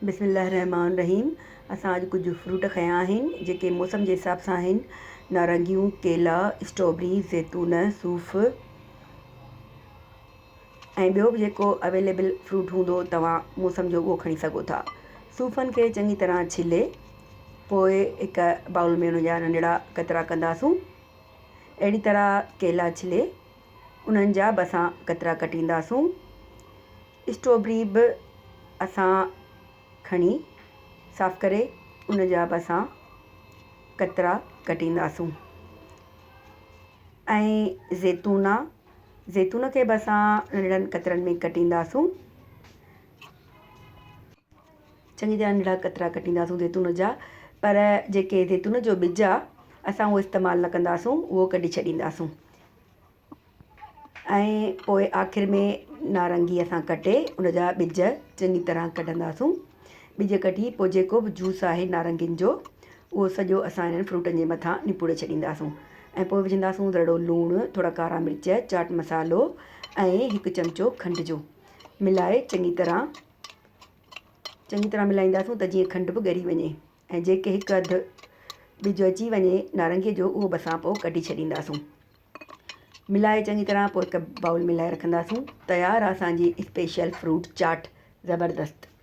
بسم الله الرحمٰن الرحيم اسان اڄ ڪجهه فروٽ کنيا آهن جيڪي موسم جي حساب سان آهن نارنگيون ڪيلا اسٽرابري زيتون صوف ۽ ٻيو به جيڪو اويليبل فروٽ هوندو توهان موسم جو اهو کڻي سگهو ٿا صوفن کي چڱي طرح ڇلي پوء هڪ بائول ۾ ان جا ننڍڙا قطرا ڪنداسون اهڙي طرح ڪيلا ڇلي انهن جا به اسان قطرا ڪٽينداسون اسٽرابري به اسان کڻي صاف ڪري ان جا به اسان قطرا ڪٽينداسون ۽ زيتون آ زيتون کي به اسان ننڍڙن قطرن ۾ ڪٽينداسون چڱي طرح ننڍڙا قطرا ڪٽينداسون زيتون جا پر جيڪي زيتون جو ٻج آ اسان اهو استعمال نه ڪنداسون اهو ڪڍي ڇڏينداسون ۽ پوء آخر ۾ نارنگي اسان ڪٽي ان جا ٻج چڱي طرح ڪڍنداسون ٻج ڪڍي پوء جيڪو به جوس آهي نارنگين جو اهو سڄو اسان انهن فروٽن جي مٿان نپوڙي ڇڏينداسون ۽ پوء وجهنداسون ذرڙو لوڻ ٿورا ڪارا مرچ چاٽ مصالحو ۽ هڪ چمچو کنڊ جو ملائي چڱي طرح چڱي طرح ملائينداسون ته جيئن کنڊ به ڳري وڃي ۽ جيڪي هڪ اڌ ٻج اچي وڃي نارنگيء جو اهو به اسان پوء ڪڍي ڇڏينداسون. ملائي چڱي طرح پوء هڪ بائول ۾ لاهي رکنداسون. تيار آ اسان جي اسپيشل فروٽ چاٽ زبردست.